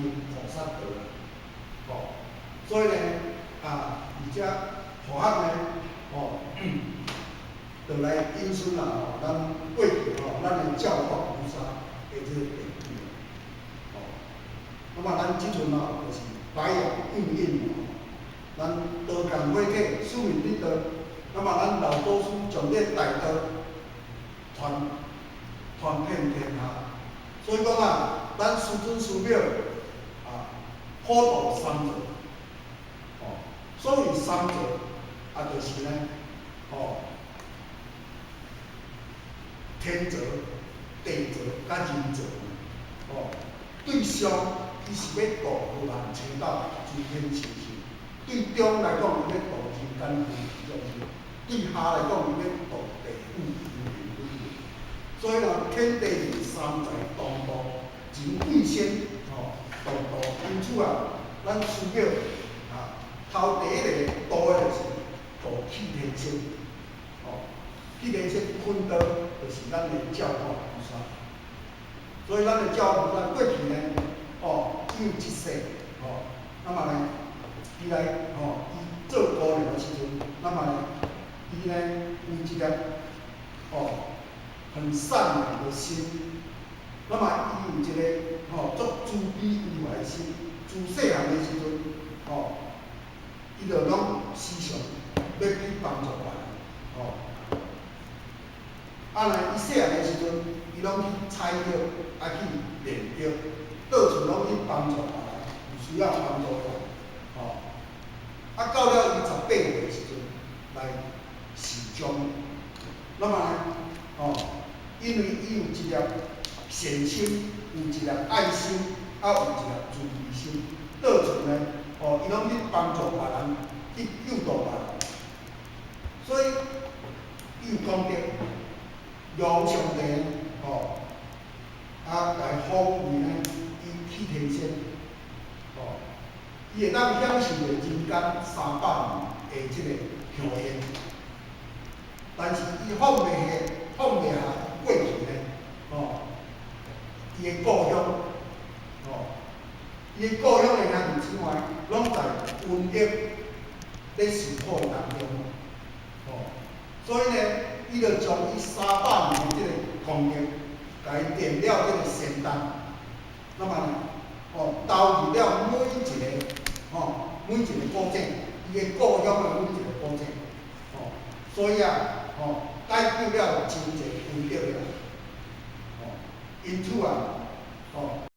行菩薩道啦，吼，所以呢，啊，而且佛學呢，吼，就來引述啦，吼，咱過去吼，咱的教法菩薩的這個典故，吼，那麼咱這陣吼，就是白羊應應吼，咱道共火體，四面得道，那麼咱老祖師將這個大道傳傳遍天下，所以講啊，咱師尊師母啊，普度三界，吼，所謂三界啊，就是呢，吼，天座、地座佮人座，吼，對上伊是欲度羅漢聖道諸天神聖，對中來講，伊欲度人間眾生；對下來講，伊欲度地獄幽冥鬼。所以呢，天地人三才同度，神鬼仙吼同度。因此啊，咱師母啊，頭第一个度的就是度替天仙，吼，替天仙分道就是咱的教化菩薩。所以咱的教化菩薩過去呢，哦，伊有一世，吼，那麼呢，伊來吼，伊做姑娘的時陣，那麼呢，伊呢有一個吼很善良的心，那麼伊有一個吼足慈悲為懷的心，自細漢的時陣，吼，伊就攏時常欲去幫助別人，吼。啊呢，伊細漢的時陣，伊攏去採藥，啊去煉藥，到處攏去幫助別人，有需要幫助的人，吼。啊，到了伊18歲的時陣，來壽終，那麼呢，吼，因為伊有一粒善心，有一粒愛心，啊有一粒慈悲心，到處呢，吼，伊攏去幫助別人，去救度別人，所以伊有功德，由上帝吼，啊來封伊呢，伊去天仙，吼，伊會當享受著人間300年的這個香煙，但是伊放袂下，放袂下過去呢，吼，伊的故鄉，吼，伊的故鄉的兄弟姊妹，攏在瘟疫咧受苦當中，吼，所以呢，伊就將伊三百年的這個功德，共伊煉了這個仙丹，那麼呢，吼，投入了每一個，吼，每一個古井，伊的故鄉的每一個古井，吼，所以啊，吼，解救了真濟瘟疫的人，吼，因此啊，